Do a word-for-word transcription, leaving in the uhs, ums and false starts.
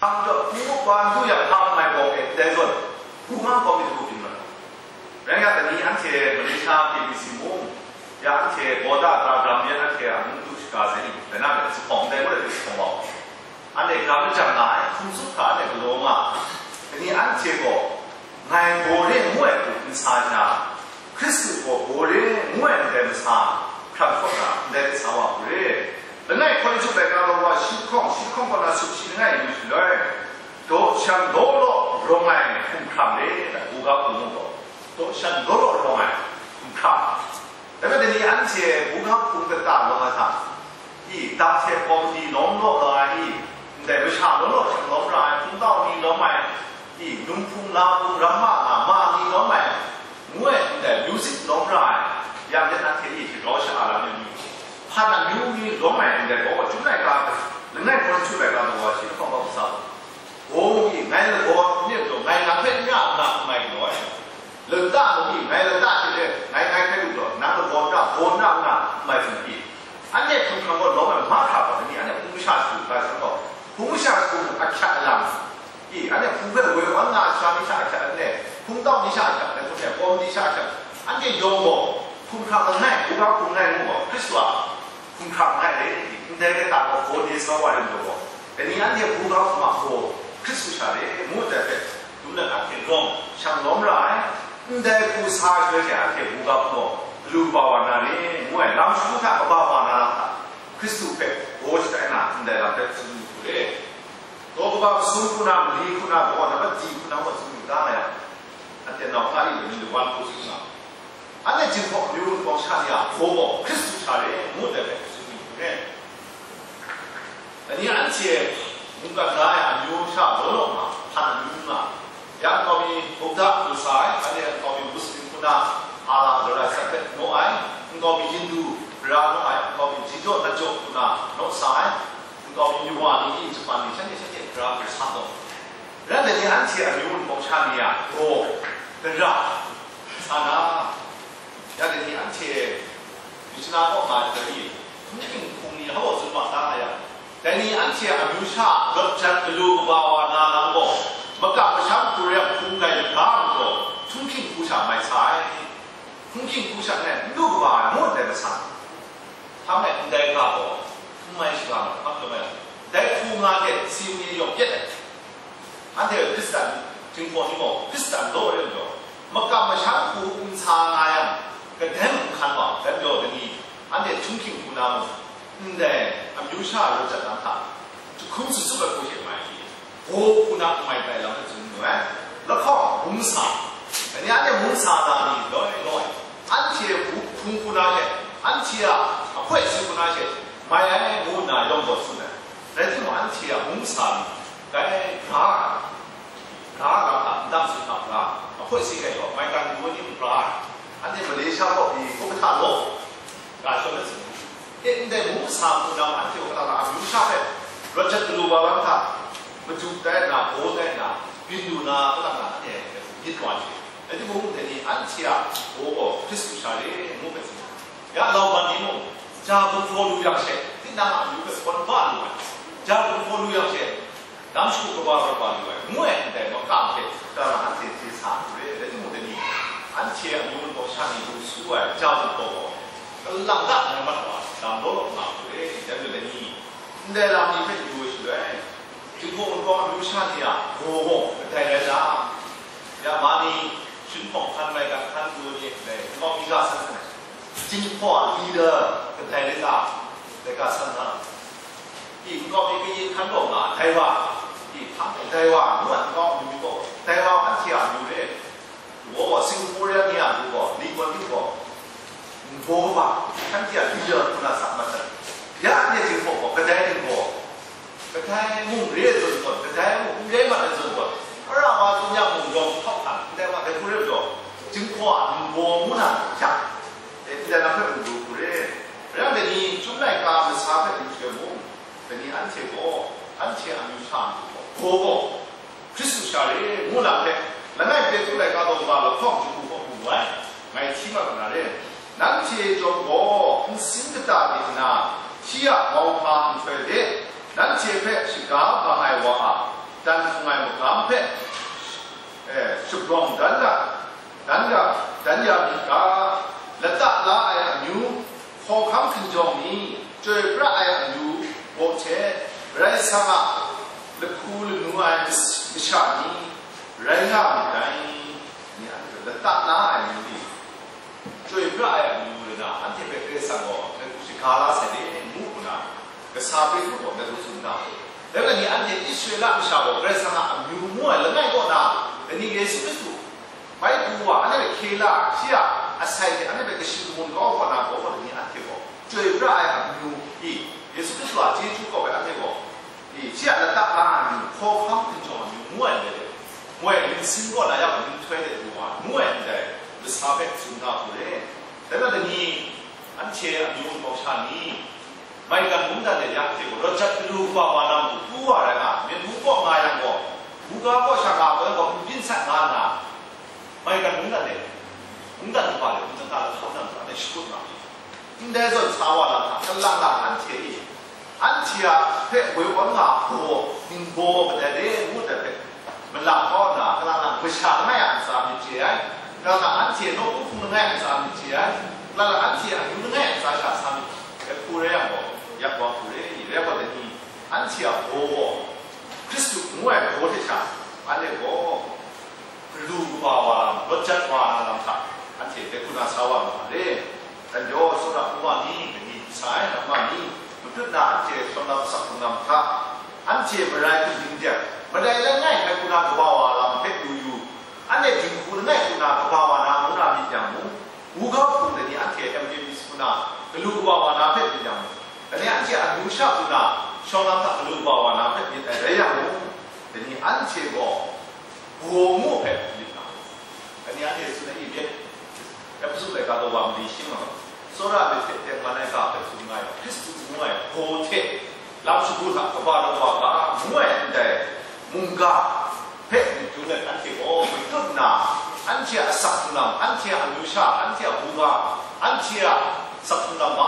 Ang jaw, hpung muk wa n du yang, hpa n mai bawng e, ndai zawn, hpung hpang bawng myit hku byin mat ai. Rai nga, dai ni anhte Malaysia P B C mung, ya anhte bawda da ram yan anhte a mung du shaga sai ni, dai na hpe zuphpawng ndai ngut ai hte zuphpawng wa u. Anhte ga majang nga ai, hkum tsup hkra anhte galaw nga ai. Dai ni anhte gaw, ngai Bore ngu ai hku n sa sha, Hkristu gaw Bore ngu ai ndai masa hkram hkawt na ndai hte sa wa u re. Langai Hkawhnyung laika law wa shi lahkawng, shi lahkawng kaw na sumshi langai yu shaloi, daw shan daw law rawng ai hkumhkrang re, buga hkum mung gaw, daw shan daw law rawng ai hkumhkrang. Dai majaw, dai ni anhte buga hkum kata lawm ai hta, i, dahte hpawng ni lawm law nga ai, i, ndai masha lawm law shang lawm ra ai, hpungtau ni lawm ai, i, num hpung la hpung ramma nga ma ni lawm ai, ngu ai, ndai music lawm ra ai, yang jan anhte i shagrau sha-a lam ai mi, hpan amyu mi lawm ai, ndai gaw, Chyum laika, langai Hkawhnyung laika daw wa shi lahkawng kaw sa u. Gaw mung i, ngai lagaw n re majaw, ngai nang hpe n ra nna n mai galaw ai. Lata mung i, ngai lata hte re, ngai ngai hpe lu gaw, nang lagaw n ra, gaw n ra nna n mai hpung pyi. Anhte hpung hkrang gaw lawm ai mahkra gaw, dai ni anhte hpung masha shagu ga shang gaw, hpung masha shagu mung ahkyak alam, i, anhte hpung hpe woi wan nga ai sha ni sha ahkyak ai hte, hpungtau ni sha ahkyak ai hte, hpung hte kawmdi sha ahkyak, anhte yawng gaw hpung hkrang langai, hpung hkrang hpung langai ngu gaw, Hkristu a hpung hkrang langai re, ndai kata gaw gaw de sa wa rim gaw, dai ni anhte buga hkum a gaw Hkristu sha re, ngu dai hpe, dum let anhte lawm, shang lawm ra ai, ndai hku sa shaloi hte anhte buga hkum gaw galu kaba wa na re, ngu ai lam shagu hta kaba wa na lam hta, Hkristu hpe gaw shatai na, ndai lam hpe tsun lu hku re. Daw kaba masum hku na, mali hku na, gaw na madi hku na, wa tsun lu da nga yang, anhte nau hka i, mali lungwan hku tsun nga. Anhte Jinghpaw amyu wunpawng sha ni a hpaw gaw Hkristu sha re, ngu dai hpe tsun yu hku re. Dai ni anhte mungkan la ai amyu sha law law nga, hpan amyu nga, ya nkau mi Buddha hku sa ai, anhte nkau mi Muslim hku na, Allah Azra sat hpe naw ai, nkau mi Hindu, Hkra naw ai, nkau mi Jijaw Najaw hku na naw sa ai, nkau mi Miwa ni, Japan ni, shanhte shanhte Hkra hku sa taw. Rai dai ni anhte amyu wunpawng sha ni a gaw, gara, sa na, ya dai ni anhte, Myitkyina kaw nga ai hpung hking hpung ni hpa gaw tsun ma ta nga yang, dai ni anhte a amyu sha rawt jat galu kaba wa na lam gaw, makam masham hku re ai hpung rai ga ai majaw, hpung hking hku sha mai sa ai. Hpung hking hku sha n rai, n lu kaba ai ngu ndai masa, hpa mai ndai ga gaw, n mai shaga ma, hpa mai, dai hku nga hte si ni yawk yet ai. Anhte Hkristan, Jinghpaw ni gaw Hkristan law rai majaw, makam masham hku n sa nga yang, kadai mung n hkan wa, dai majaw dai ni, anhte hpung hking hku na mung, ndai amyu sha rawt jat na hta, jahkrum sut sut ai hku hte mai shi, gaw hku na n mai tai lam hpe tsun mu ai. Lahkawng, mung sa, dai ni anhte mung sa na ni loi loi, anhte hku hpung hku na hte, anhte a ahpoi si hku na hte mai ai ngu nna yawng gaw tsun ai. Rai timung, anhte a mung sa ni, dai ga, ga ga hta, ndam sut hta ga, ahpoi si gai gaw, maigan du ai ni n ra ai. Anhte Malaysia kaw pyi, Kolkata law, ga shawng ai tsun. E, ndai mung sa hku na, anhte Kolkata a amyu sha hpe rawt jat galu wa lam hta, maju tai nna, baw tai nna, byin du na, Kolkata na, anhte myit wa ai. Rai timung, dai ni anhte a baw gaw Hkristu sha re, ngu hpe tsun. Ya, Lauban ni mung, ja gumhpraw lu yang she, tinang a amyu hpe gawn ba lu ai. Ja gumhpraw lu yang she, lam shagu kaba rawt ba lu ai, ngu ai ndai makam hte, gara anhte chye sa lu re, rai timung dai ni, anhte amyu wunpawng sha ni lu su ai ja gumhpraw gaw, kalang ta ngai mat wa, lam law law nga lu re, dai majaw dai ni, ndai lam ni hpe yu ai shaloi, Jinghpaw wunpawng amyu sha ni a gaw gaw kadai rai ta? Ya, ma ni, Shinhpawng hkan, maigan hkan, du ni, dai, nkau mi ga san sai. Jinghpaw a leader kadai rai ta? Dai ga san na. I, nkau mi kayin hkan gaw nga, dai wa, i, hpang dai wa, ngu ai nkau mi gaw, dai wa anhte a amyu re. Gaw gaw Singaporean ni a matu gaw, Lee Kuan Yew gaw, nbaw kaba, shanhte a leader hku na sa mat ai. Ya anhte Jinghpaw gaw, kadai ni gaw, kadai mung re ai zawn zawn, kadai mung n rai mat ai zawn zawn, Mara wa tsun yang mung yawng hkau hkan, ndai wa dai hku re ai majaw, Jinghpaw a nbaw ngu na jang, e, ndai lam hpe n du hku re. Rai yang dai ni Chyum laika masa hpe lu shaloi mung, dai ni anhte gaw, anhte a amyu sha matu gaw, gaw gaw, Hkristu sha re, ngu lam hpe, langai Petru laika daw kaba lahkawng jahku hkawhpu mu ai, ngai hti mat na re. Nanhte chyawm gaw nsin kata de nna, shi a mauhpa nhtoi de, nanhte hpe shaga bang ai wa a dan hkrung ai magam hpe, eh, shabawng dan ga, dan ga, dan ya myit ga, lata la ai amyu, hkawhkam hkinjawng ni, chyoi pra ai amyu gaw hte, Karai Kasang a lahku lanu ai masha ni rai nga myit dai. Ni a lata la ai amyu ni, chyoi pra ai amyu rai na, anhte hpe Karai Kasang gaw shaga la sai de, ngu nna, kasa Petru gaw dai hku tsun da. Dai rai ni, anhte Israela masha gaw Karai Kasang a amyu ngu ai langai kaw na, dai ni Yesu Hkristu bai pru wa, anhte hpe hkye la, shi a asai hte anhte hpe kashi kamun kau kaw na, gaw gaw dai ni anhte gaw chyoi pra ai amyu i, Yesu Hkristu a chyeju kaw ai anhte gaw, i, shi a lata la ai amyu, hkawhkam hkinjawng amyu ngu ai ndai, moi, nsin kaw na ya gaw nhtoi de du wa, ngu ai ndai, kasa hpe tsun da hku re. Dai rai ni, anhte amyu nkau sha ni, maigan mungdan de ya hte gaw, rawt jat galu kaba wa na matu pru wa rai nga, myit mu kaw nga yang gaw, buga kaw sha nga gaw, gaw, nbyin sat nga nna, maigan mungdan de, mungdan kaba de, mungdan kaba de, hkau nang hkra de, shakut nga. Ndai zawn sa wa lam hta, kalang lang anhte e, anhte a hpe woi wan nga hpaw, ningbaw kadai re ngu dat hpe, malak kau nna, kalang lang masha langai a ntsa myit chye ai, kalang lang anhte nawku hpung langai a ntsa myit chye ai, kalang lang anhte amyu langai a ntsa sha sa myit, dai hku rai yang gaw, yak wa hku re, rai gaw dai ni, anhte a baw gaw, Hkristu ngu ai baw hte sha, anhte gaw, galu kaba wa lam, rawt jat wa na lam hta, anhte dai hku na sa wa nga ma re. Dan jaw, tsawra hpung wa ni, dai ni sa ai, lam wa ni, matut na anhte shawng lam asak hkrung lam hta, anhte marai hku ding jang, madai langai hpe hku na kaba wa lam hpe lu yu, anhte dinghku langai hku na kaba wa na ngu na myit yang mung, buga hpung dai ni anhte M K B C hku na galu kaba wa na hpe myit yang mung, dai ni anhte amyu sha hku na shawng lam hta galu kaba wa na hpe myit ai rai yang mung, dai ni anhte gaw, baw ngu hpe myit nga, dai ni anhte tsun ai myit, Epesu laika daw wa mali shi nga, tsawra myit hte tengman ai ga hpe tsun nga ai, Hkristu ngu ai baw hte lam shagu hta kaba daw wa ga ngu ai ndai mungga hpe myit dun let, anhte gaw myit dun nna, anhte a asak hkrung lam, anhte a amyu sha, anhte a buga, anhte a asak hkrung lam ma